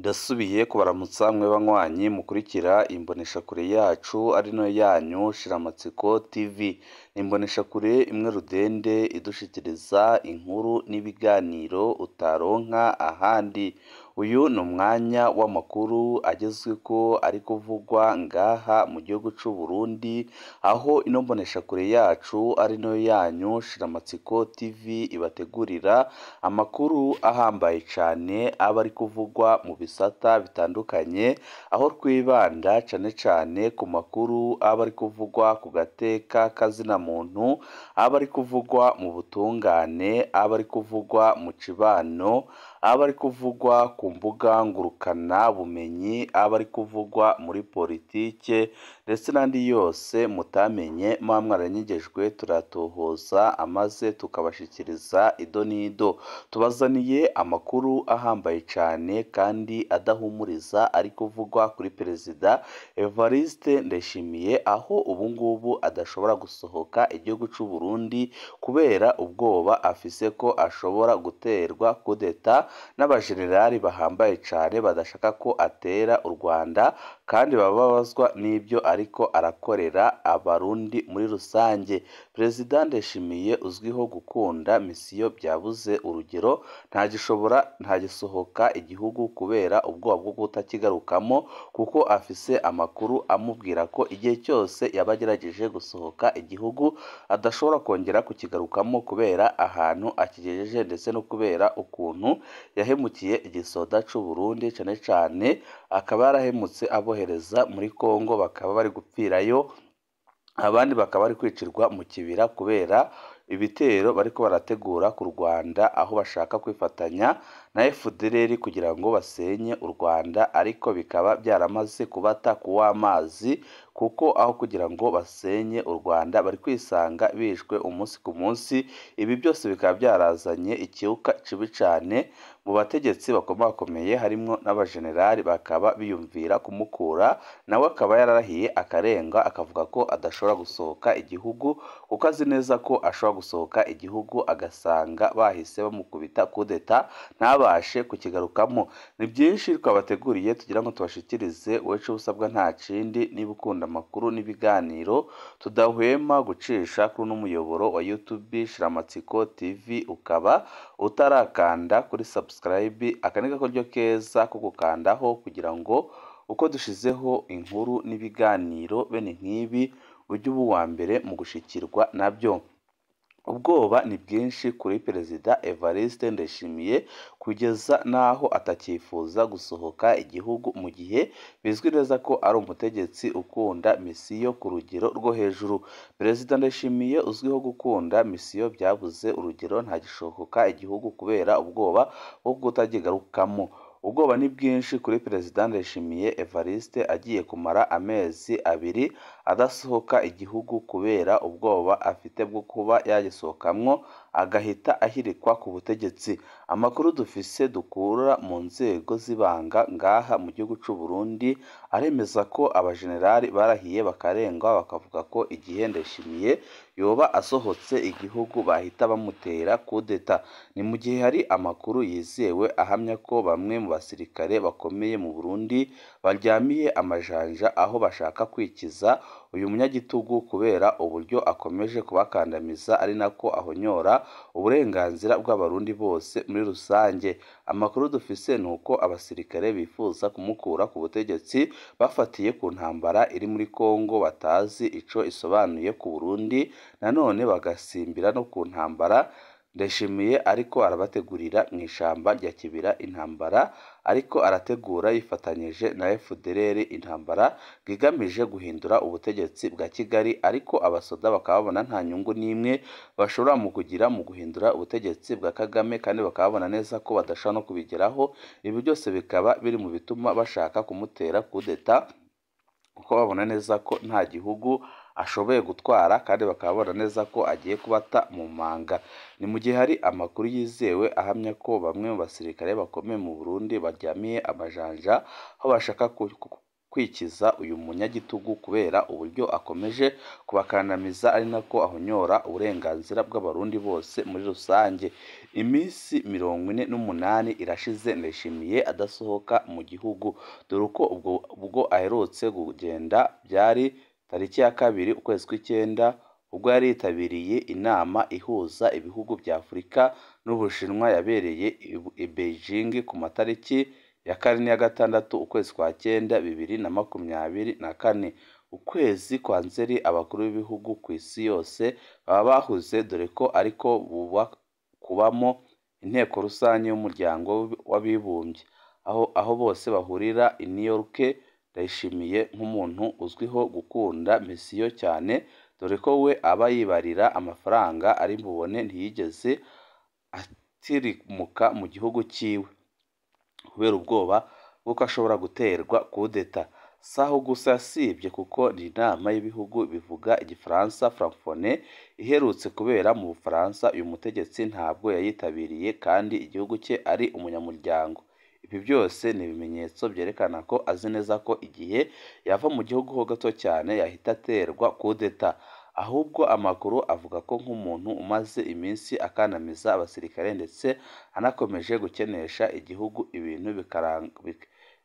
Ndasubiye kubaramutsa mwe banywanyi mukurikira imboneshakure yacu ari nayo yanyu Shiramatsiko TV. Ni imboneshakure imwe rudende idushikiriza inkuru n'ibiganiro utaronka ahandi. Uyu ni umwanya w'amakuru agezweko ari kuvugwa ngaha mu gihugu c'u Burundi, aho ino mboneshakure yacu ari nayo yanyu Shiramatsiko TV ibategurira amakuru ahambaye cane aba ari kuvugwa mu bisata bitandukanye, aho twibanda cane cane ku makuru aba ari kuvugwa ku gateka kazina muntu, aba ari kuvugwa mu butungane, aba ari kuvugwa mu cibano, aba ari kuvugwa ku mbuga ngurukana bumenyi, aba ari kuvugwa muri politike ndetse n'andi yose mutamenye muba mwaranyigejwe turatohoza amaze tukabashikiriza ido n'ido. Tubazaniye amakuru ahambaye cane kandi adahumuriza ari kuvugwa kuri Perezida Evariste Ndayishimiye, aho ubungubu adashobora gusohoka igihugu c'u Burundi kubera ubwoba afise ko ashobora guterwa kudeta n'abajenerali bahambaye cane badashaka ko atera u Rwanda, kandi bababazwa n'ibyo ariko arakorera abarundi muri rusange. Perezida Ndayishimiye uzwiho gukunda misiyo byabuze urugero, ntagishobora ntagisohoka igihugu kubera ubwoba bwo kutakigarukamo, kuko afise amakuru amubwira ko igihe cyose yaba agerageje gusohoka igihugu adashobora kongera kukigarukamo kubera ahantu akigejeje ndetse no kubera ukuntu yahemukiye igisoda c'u Burundi, cane cane akaba yarahemutse abohereza muri Kongo bakaba bari gupfirayo, abandi bakaba bari kwicirwa mu kibira kubera ibitero bariko barategura ku Rwanda, aho bashaka kwifatanya na FDLR kugira ngo basenye u Rwanda, ariko bikaba byaramaze kubata kuw'amazi, kuko aho kugira ngo basenye u Rwanda bari kwisanga bishwe umunsi ku munsi. Ibi byose bikaba byarazanye ikiuka cibi cane mu bategetsi bakomakomeye harimwo n'abajenerali, bakaba biyumvira kumukura, nawe akaba yararahiye akarenga akavuga ko adashobora gusohoka igihugu, kuko azi neza ko ashobora gusohoka igihugu agasanga bahise bamukubita kudeta ntabashe kukigarukamo. Ni byinshi twabateguriye tugira ngo tubashikirize, wowe ico usabwa nta kindi niba ukunda amakuru n'ibiganiro tudahwema gucisha kuri uno muyoboro wa YouTube Shiramatsiko TV, ukaba utarakanda kuri subscribe, aka ni gakoryo keza ko gukandaho kugira ngo uko dushizeho inkuru n'ibiganiro bene nk'ibi ujye uba uwa mbere mu gushikirwa nabyo. Ubwoba ni bwinshi kuri Perezida Evariste Ndayishimiye kugeza n'aho atakifuza gusohoka igihugu, mu gihe bizwi neza ko ari umutegetsi ukunda misiyo ku rugero rwo hejuru. Perezida Ndayishimiye uzwiho gukunda misiyo byabuze urugero, ntagishoboka igihugu kubera ubwoba bwo kutakigarukamo. Ubwoba ni bwinshi kuri Perezida Ndayishimiye Evariste agiye kumara amezi 2 adasohoka igihugu kubera ubwoba afite bwo kuba yagisohokamwo agahita ahirikwa ku butegetsi. Amakuru dufise dukura mu nzego z'ibanga ngaha mu gihugu c'u Burundi aremeza ko abajenerali barahiye bakarengwa, bakavuga ko igihe Ndayishimiye yoba asohotse igihugu bahita bamutera kudeta. Ni mu gihe hari amakuru yizewe ahamya ko bamwe mu basirikare bakomeye mu Burundi baryamiye amajanja, aho bashaka kwikiza uyu munyagitugu kubera uburyo akomeje kubakandamiza, ari nako ahonyora uburenganzira bw'abarundi bose muri rusange. Amakuru dufise ni uko abasirikare bifuza kumukura ku butegetsi bafatiye ku ntambara iri muri Kongo batazi ico isobanuye ku Burundi, nanone bagasimbira no ku ntambara Ndayishimiye ariko arabategurira mu ishamba rya Kibira, intambara ariko arategura yifatanyije na FDLR, intambara igamije guhindura ubutegetsi bwa Kigali, ariko abasoda bakaba babona nta nyungu n'imwe bashobora mu kugira mu guhindura ubutegetsi bwa Kagame, kandi bakaba babona neza ko badashobora no kubigeraho. Ibi byose bikaba biri mu bituma bashaka kumutera kudeta, kuko babona neza ko nta gihugu ashoboye gutwara, kandi bakaba babona neza ko agiye kubata mu manga. Ni mu gihe hari amakuru yizewe ahamya ko bamwe mu basirikare bakomeye mu Burundi baryamiye amajanja, aho bashaka kwikiza uyu munyagitugu kubera uburyo akomeje kubakandamiza ari nako ahonyora uburenganzira bw'abarundi bose muri rusange. Iminsi 48 irashize Ndayishimiye adasohoka mu gihugu, dore uko ubwo aherutse kugenda byari tariki ya 2 ukwezi kw'icyenda, ubwo yari yitabiriye inama ihuza ibihugu bya Afurika n'Ubushinwa yabereye i Beijing ku matariki ya 4 n'iya 6 ukwezi kwa 9 2024. Ukwezi kwa Nzeri abakuru b'ibihugu ku isi yose baba bahuze, dore ko ariko kubamo inteko rusange y'umuryango w'abibumbye aho bose bahurira i New York. Ndayishimiye nk'umuntu uzwiho gukunda misiyo cyane, dore ko we aba yibarira amafaranga ari bubone, ntiyigeze atirimuka mu gihugu cyiwe kubera ubwoba bw'uko ashobora guterwa kudeta. Si aho gusa yasibye, kuko ni inama y'ibihugu bivuga igifaransa francophonie iherutse kubera mu Bufaransa, uyu mutegetsi ntabwo yayitabiriye kandi igihugu cye ari umunyamuryango. Ibi byose ni ibimenyetso byerekana ko azi neza ko igihe yava mu gihugu ho gato cyane yahita aterwa kudeta. Ahubwo amakuru avuga ko nk'umuntu umaze iminsi akandamiza abasirikare ndetse anakomeje gukenesha igihugu, ibintu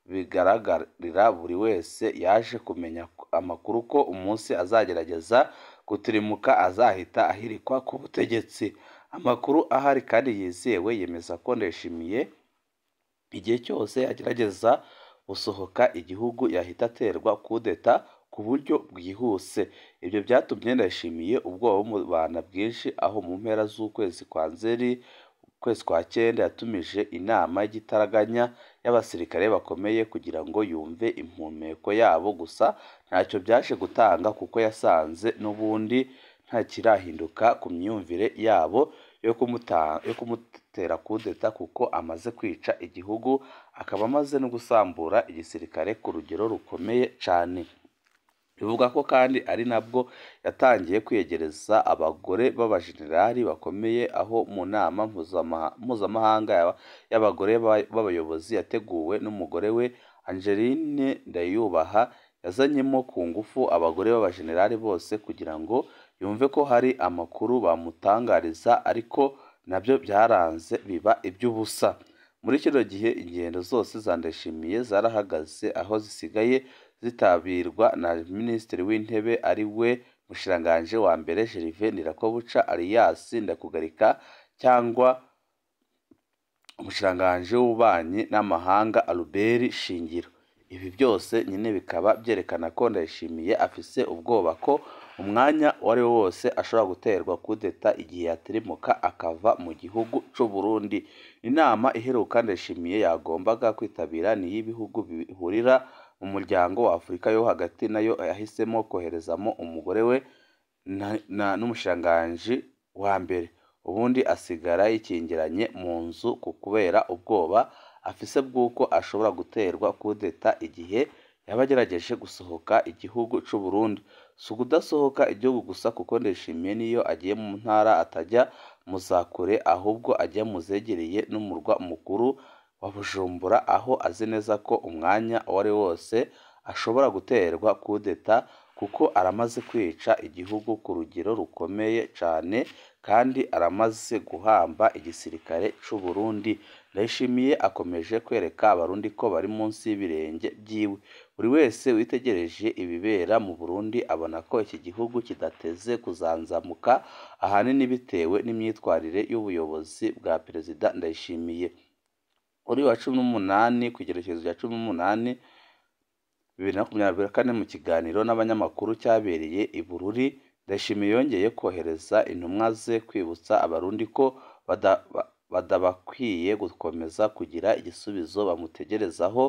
bigaragarira buri wese, yaje kumenya amakuru ko umunsi azagerageza gutirimuka azahita ahirikwa ku butegetsi. Amakuru ahari kandi yizewe yemeza ko Ndayishimiye igihe cyose agerageza gusohoka igihugu yahita aterwa kudeta ku buryo bwihuse. Ibyo byatumye Ndayishimiye ubwoba bumubana bwinshi, aho mu mpera z'ukwezi kwa Nzeri ukwezi kwa 9 yatumije inama y'igitaraganya y'abasirikare bakomeye kugira ngo yumve impumeko yabo, gusa ntacyo byaje gutanga kuko yasanze n'ubundi nta kirahinduka ku myumvire yabo yo kumutera kudeta, kuko amaze kwica igihugu akaba amaze no gusambura igisirikare ku rugero rukomeye cyane. Bivugwa ko kandi ari nabwo yatangiye kwiyegereza abagore b'abajenerali bakomeye, aho mu nama mpuzamahanga y'abagore b'abayobozi yateguwe n'umugore we Angeline Ndayubaha, yazanyemo ku ngufu abagore b'abajenerali bose kugira ngo yumve ko hari amakuru bamutangariza, ariko nabyo byaranze biba iby'ubusa. Muri kino gihe ingendo zose za Ndayishimiye zarahagaze, aho zisigaye zitabirwa na Minisitiri w'Intebe ari we Mushikiranganji wa mbere Gervais Ndirakobuca alias Ndakugarika, cyangwa Umushikiranganji w'Ububanyi n'Amahanga Albert Shingiro. Ibi byose nyine bikaba byerekana ko Ndayishimiye afise ubwoba ko umwanya uwo ari wo wose ashobora guterwa kudeta igihe yatirimuka akava mu gihugu c'u Burundi. Inama iheruka Ndayishimiye yagombaga kwitabira ni iy'ibihugu bihurira mu muryango wa Afurika yo hagati, nayo yahisemo koherezamo umugore we n'umushikiranganji wa mbere, ubundi asigara yikingiranye mu nzu kubera ubwoba afise bw'uko ashobora guterwa kudeta igihe yaba agerageje gusohoka igihugu c'u Burundi. Si ukudasohoka igihugu gusa, kuko Ndayishimiye niyo agiye mu ntara atajya mu za kure, ahubwo ajya mu zegereye n'umurwa mukuru wa Bujumbura, aho azi neza ko umwanya uwo ari wo wose ashobora guterwa kudeta, kuko aramaze kwica igihugu ku rugero rukomeye cane kandi aramaze guhamba igisirikare c'u Burundi. Ndayishimiye akomeje kwereka abarundi ko bari munsi y'ibirenge byiwe. Buri wese witegereje ibibera mu Burundi abona ko iki gihugu kidateze kuzanzamuka, ahanini bitewe n'imyitwarire y'ubuyobozi bwa Perezida Ndayishimiye. Kuri wa 18 ku igerekezo rya 18 2024 mu kiganiro n'abanyamakuru cyabereye i Bururi, Ndayishimiye yongeye kohereza intumwa ze kwibutsa abarundi ko badabakwiye gukomeza kugira igisubizo bamutegerezaho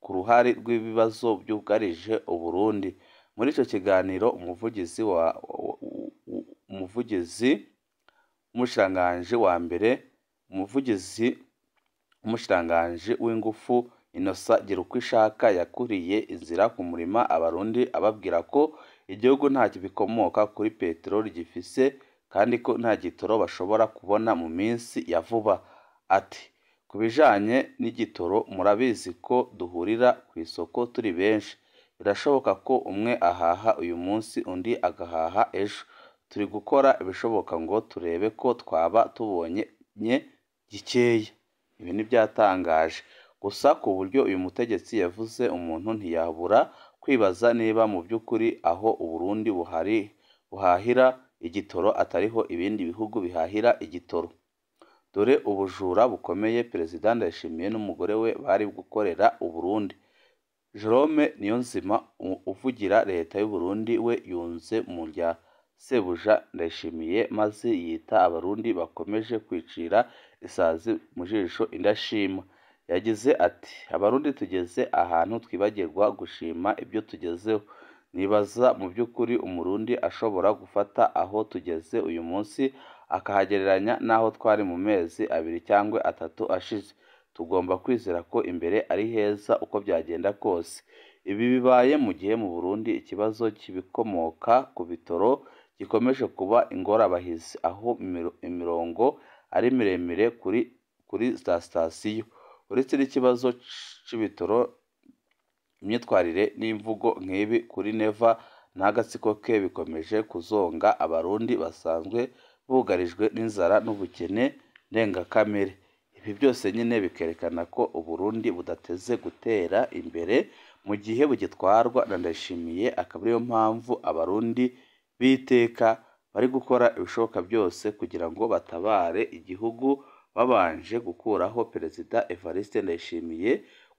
ku ruhare rw'ibibazo byugarije Uburundi. Muri icyo kiganiro umuvugizi w'umushikiranganji wa mbere, umuvugizi w'umushikiranganji w'ingufu Innocent Girukwishaka yakuriye inzira ku murima abarundi ababwira ko igihugu nta bikomoka kuri peteroli gifise kandi ko nta gitoro bashobora kubona mu minsi ya vuba. Ati Ku bijanye n'igitoro murabizi ko duhurira ku isoko turi benshi, birashoboka ko umwe ahaha uyu munsi undi agahaha ejo, turi gukora ibishoboka ngo turebe ko twaba tubonye gikeya. Ibi ntibyatangaje gusa ku buryo uyu mutegetsi yavuze, umuntu ntiyabura kwibaza niba mu by'ukuri aho u Burundi buhahira igitoro atariho ibindi bihugu bihahira igitoro. Dore ubujura bukomeye Perezida Ndayishimiye n'umugore we bari gukorera u Burundi. Jerome Niyonzima uvugira leta y'u Burundi we yunze mu rya sebuja Ndayishimiye, maze yita Abarundi bakomeje kwicira isazi mu jisho indashima. Yagize ati "Abarundi tugeze ahantu twibagirwa gushima ibyo tugezeho. Nibaza mu by'ukuri Umurundi ashobora gufata aho tugeze uyu munsi akahagereranya n'aho twari mu mezi 2 cyangwa 3 ashize. Tugomba kwizera ko imbere ari heza uko byagenda kose." Ibi bibaye mu gihe mu Burundi ikibazo cy'ibikomoka ku bitoro gikomeje kuba ingorabahizi, aho imirongo ari miremire kuri za sitasiyo. Uretse n'ikibazo c'ibitoro, imyitwarire n'imvugo nk'ibi kuri Neva n'agatsiko ke bikomeje kuzonga Abarundi basanzwe bugarijwe n'inzara n'ubukene ndengakamere. Ibi byose nyine bikerekana ko Uburundi budateze gutera imbere mu gihe bugitwarwa na Ndayishimiye, akaba ariyo mpamvu Abarundi b'iteka bari gukora ibishoboka byose kugira ngo batabare igihugu babanje gukuraho Perezida Evariste Ndayishimiye,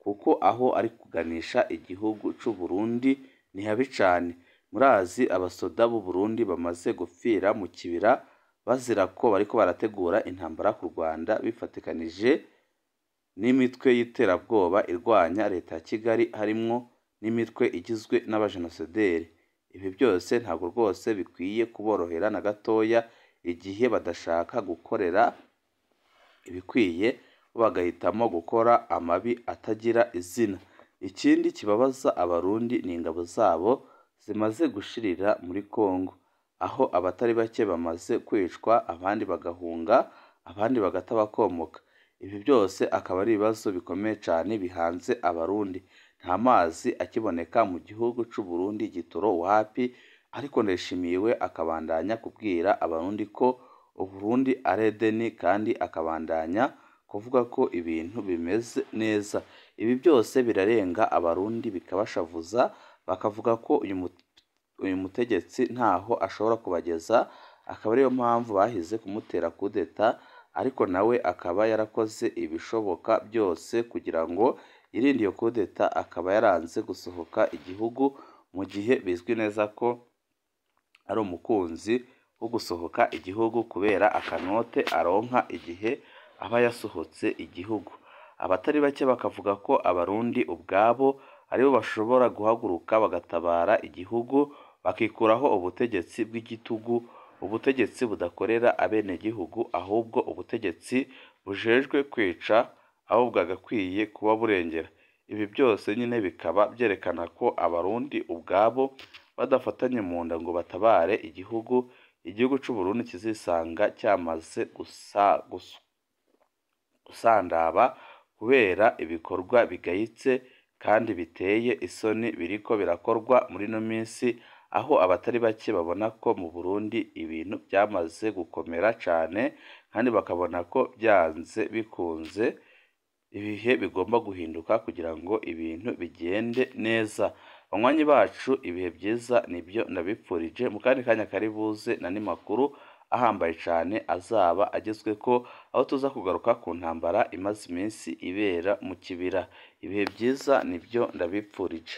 kuko aho ari kuganisha igihugu c'u Burundi ni habi cane. Murazi abasoda b'u Burundi bamaze gupfira mu kibira bazira ko bariko barategura intambara ku Rwanda bifatikanije n'imitwe y'iterabwoba irwanya leta ya Kigali, harimwo n'imitwe igizwe n'abajenosideri. Ibi byose ntabwo rwose bikwiye kuborohera na gatoya igihe badashaka gukorera ibikwiye, bo bagahitamo gukora amabi atagira izina. Ikindi kibabaza Abarundi ni ingabo zabo zimaze gushirira muri Kongo, aho abatari bake bamaze kwicwa, abandi bagahunga, abandi bagata bakomoka. Ibi byose akaba ari ibibazo bikomeye cyane bihanze Abarundi. Nta mazi akiboneka mu gihugu c'u Burundi, igitoro wapi, ariko Ndayishimiye we akabandanya kubwira Abarundi ko Uburundi ari Edeni, kandi akabandanya kuvuga ko ibintu bimeze neza. Ibi byose birarenga Abarundi bikabashavuza, bakavuga ko uyu mutegetsi ntaho ashobora kubageza, akaba ariyo mpamvu bahize kumutera kudeta, ariko nawe akaba yarakoze ibishoboka byose kugira ngo yirinde iyo kudeta, akaba yaranze gusohoka igihugu mu gihe bizwi neza ko ari umukunzi wo gusohoka igihugu kubera akanote aronka igihe aba yasohotse igihugu. Abatari bake bakavuga ko Abarundi ubwabo aribo bashobora guhaguruka bagatabara igihugu, bakikuraho ubutegetsi bw'igitugu, ubutegetsi budakorera abenegihugu, ahubwo ubutegetsi bujejwe kwica abo bwagakwiye kuba burengera. Ibi byose nyine bikaba byerekana ko Abarundi ubwabo badafatanye mu nda ngo batabare igihugu, igihugu c'u Burundi kizisanga cyamaze gusandaba kubera ibikorwa bigayitse kandi biteye isoni biriko birakorwa muri ino minsi, aho abatari bake babona ko mu Burundi ibintu byamaze gukomera cane, kandi bakabona ko byanze bikunze ibihe bigomba guhinduka kugira ngo ibintu bigende neza. Banywanyi bacu, ibihe byiza nibyo ndabipfurije. Mu kandi kanya kari buze n'andi makuru ahambaye cane azaba agezweko, aho tuza kugaruka ku ntambara imaze iminsi ibera mu kibira. Ibihe byiza nibyo ndabipfurije.